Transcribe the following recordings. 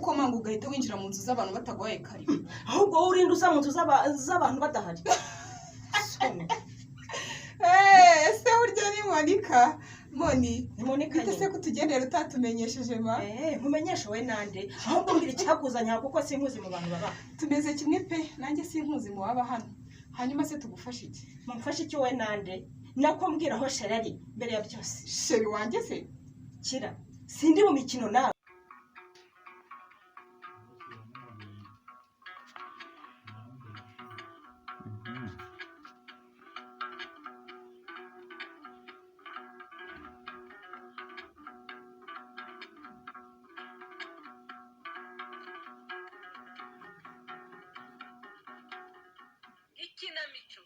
Ukomanga ugahita winjira mu nzu z'abantu bataguhaye karibu? Ahubwo wowe urinde uza mu nzu z'abantu badahari. Soni. Ese burya ni Monika? Moni! Ni Monika. Bite se? Nyine. Kutugendera utatumenyesheje ma? Nkumenyeshe wowe nande? Ahubwo mbwira icyakuzanye aha, kuko sinkuzi mu bantu baba. Tumeze kimwe pe, nanjye sinkuzi mu waba hano. Hanyuma se tugufashe iki? Mumfashe icyo wowe nande? Nako mbwira aho chéri ari mbere ya byose. Chéri wanjye se? Kira, sindi mu mikino nawe. Ikinamico.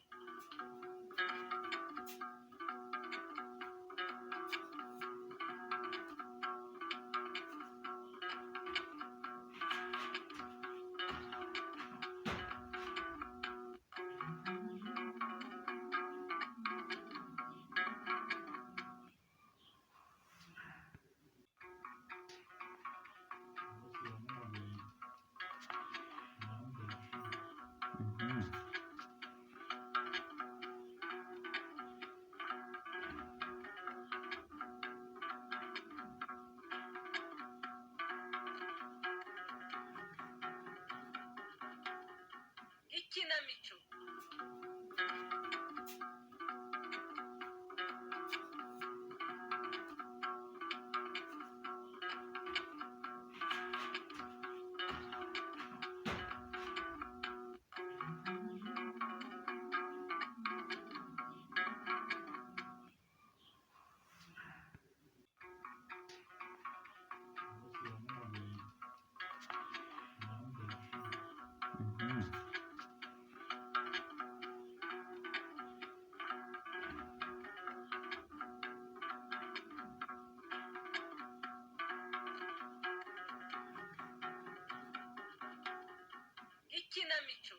Ikinamico. Ikinamico.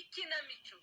Ikinamico.